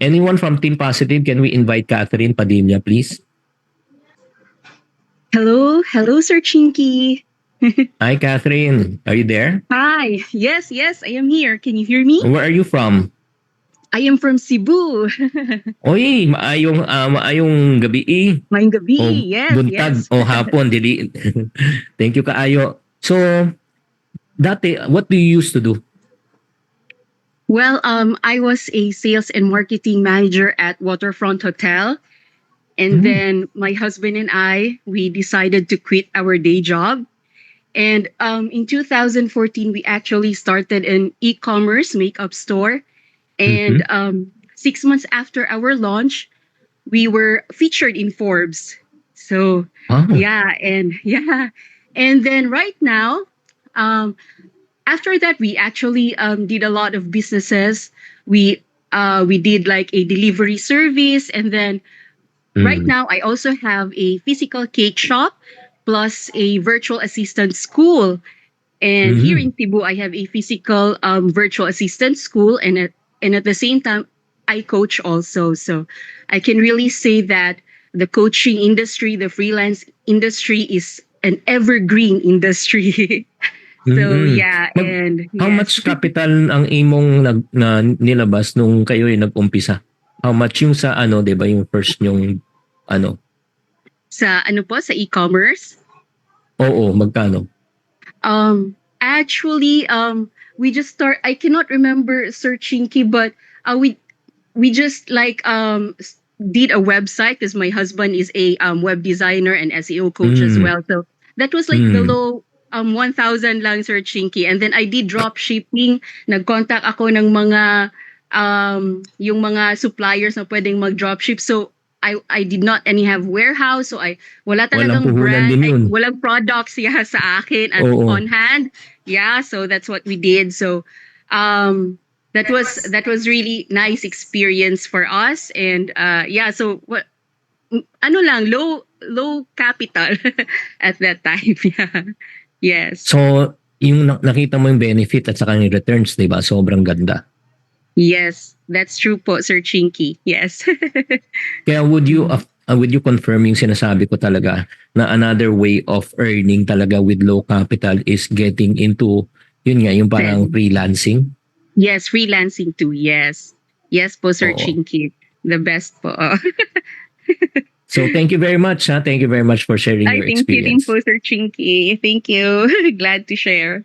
Anyone from Team Positive, can we invite Catherine Padilla, please? Hello, hello, Sir Chinky. Hi, Catherine. Are you there? Hi. Yes, I am here. Can you hear me? Where are you from? I am from Cebu. Oy, maayong gabi. Maayong gabi. O buntag o hapon, dili. Thank you kaayo. So, dati, what do you used to do? Well, I was a sales and marketing manager at Waterfront Hotel. And then my husband and I, we decided to quit our day job. And in 2014, we actually started an e-commerce makeup store. And 6 months after our launch, we were featured in Forbes. So yeah, and yeah. And then right now, after that, we actually did a lot of businesses. We did like a delivery service, and then right now I also have a physical cake shop plus a virtual assistant school. And here in Cebu, I have a physical virtual assistant school, and at the same time, I coach also. So I can really say that the coaching industry, the freelance industry, is an evergreen industry. So yeah, and How yes. much capital ang imong nilabas nung kayo ay nag-umpisa? How much yung sa ano, 'di ba, yung first yung ano? Sa ano po, sa e-commerce? Oo, magkano? Actually, we just start. I cannot remember, Sir Chinky, but we just like did a website because my husband is a web designer and SEO coach as well. So that was like below 1,000 lang, Sir Chinky. And then I did drop shipping. Nag-contact ako ng mga yung mga suppliers na pwedeng mag-dropship. So I did not any have warehouse, so I wala Walang talagang puhunan brand, din ay, yun. Walang products, yeah, sa akin at Oo. On hand. Yeah, so that's what we did. So that was really nice experience for us and yeah, so what ano lang, low capital at that time. Yeah. Yes. So, yung nakita mo yung benefit at saka yung returns, 'di ba? Sobrang ganda. Yes, that's true po, Sir Chinky. Yes. Kaya would you confirm yung sinasabi ko talaga na another way of earning talaga with low capital is getting into, yun nga, yung parang freelancing? Yes, freelancing too. Yes. Yes po, Sir Oo. Chinky. The best po. So thank you very much, ha? Thank you very much for sharing I your thank you din experience. po, Sir Chinky. Thank you. Glad to share.